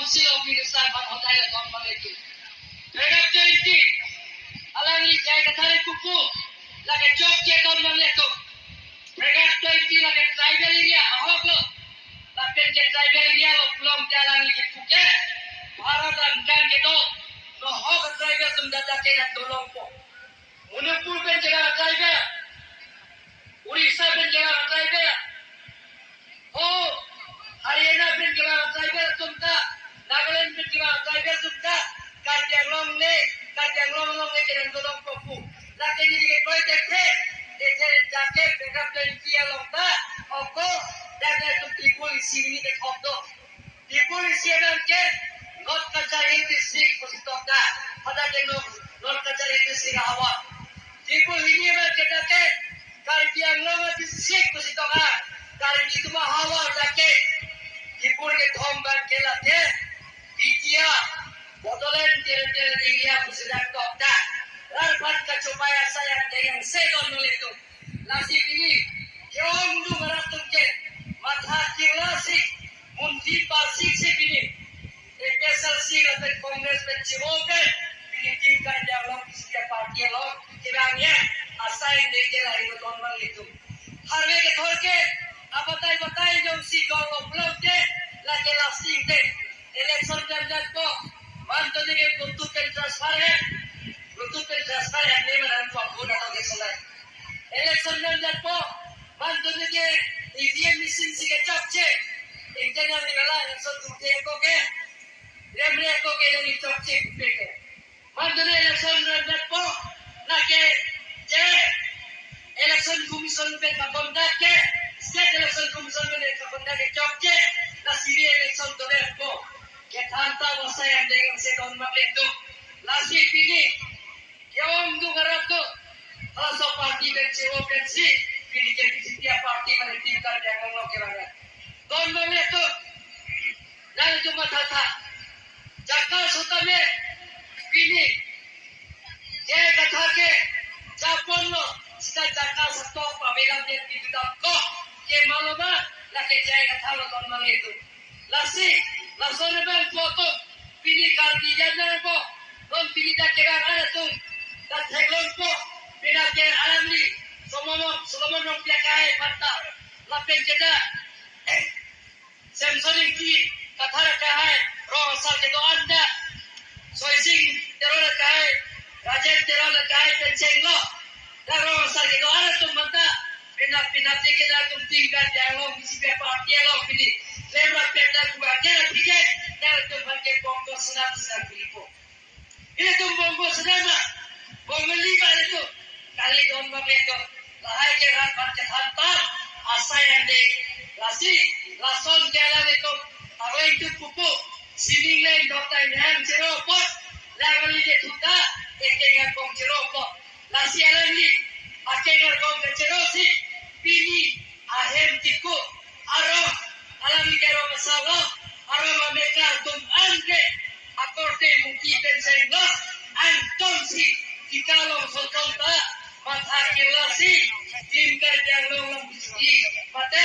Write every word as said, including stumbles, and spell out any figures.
Silo Minister bang hotai la don bang itu. Paragraph twenty. Alangli J I Kathar pupu lake chokche don bang itu. Paragraph twenty lake tribal area ahok lo. Lapen ke tribal area lo pulote alangli kepu ke Bharat angkang kedo. No ahok tribal atum dada ke nang dolongpo. Manipur pen kevang tribal, Orissa pen kevang tribal, ho Haryana pen kevang tribal atum ta, Nagaland pen kevang tribal atum ta, Karbi Anglong le, Karbi Anglong along le ke nang dolongpo pu. Lake neli ke kroi te the, te the jaket bengkap pen kia along ta, oko, dan atum Tripur isi neli ke thok do. Tripur isi abang ke North Cachar Hill District pusi tok ta. Hadak ke North, North Cachar Hill District ahavar. Tripur hini abang ke dak ke Karbi Anglong District pusi tok ta. Karbi atum ahavar dak ke. Tripur kethom abang ke lake Bitiya, Bodoland Territorial Area pusi dak tok ta. Larpan kachomai asai an dengan sedon nol itu. Lasi pini, keong dung arat atum ke, matha kirla si, munthi parsik si pini, A P H L C lapen Congress pen chivo pen, pini Team Karbi Anglong P C P party along, kirang ya, asai dengke lahai don bang itu. Harve kethor ke, abatai batai jongsi dolo pulote, lake lasing te, election jam jam po, mantu dengke Bluetooth pen transfer he, Bluetooth pen transfer he, ne manan po, bu na to ke solai. Election jam jam po, mantu dengke E V M machine si kechokche. Ingten yang ningala election tumte ko ke. Remre ko ke nang chokche pe ke. Mantu dengke election jam jam po, lake je Election Commission pen kapondak ke, State Election Commission pen kapondak ke chokche, lasi election dole po. Kethan ta asai an dengan sedon bang itu. Lasi pini, keong dung arat atum, halaso party pen chivo pen si, pini ke P C P party mane Team Karbi Anglong along kelang. Don bang itu, nang itu matha tha. Jakal sutame, pini, J I Kathar ke, japon lo, sita jakal satok, pavelam dia di dam ko, ke maloma, lake J I Kathar lo don bang itu. Lasi, lason bang foto, pini Karbi jam jam po, don pini dak kevang arat atum, dak theklong po, pini ke alangli, Solomon, Solomon Rongpi akai panta, lapen keda, eh, Samson Ingti Kathar akai, rong asar kedo-an ta, Soising Teron akai, Rajen Teron akai, pen chenglo, dak rong asar kedo-an atum mata, pina pina tike dak atum Team Karbi Anglong P C P party along pini, lemra peta kuba kera pike, dak atum bangke bongko senam senam pini po. Ilitum bongko senam ma, bongko lima ilitum. Kali don bang itu. Lahai ke rat mat ke thantam. Asai an dei. Lasi, lason ke alanglitum. Awe itu pupu. Sining leng doktai nang chero pot. Lang ali ke thuta. Ekeng an bong chero pot. Lasi alangli. Akeng an bong ke chero si. Pini. Ahem tiko. Arong, alangli ke rong asar lo, arong amekar atum an ke, akorte muki pen chenglo, angton si, tika long solton ta, matha kirla si, Team Karbi Anglong long bisiki, mate,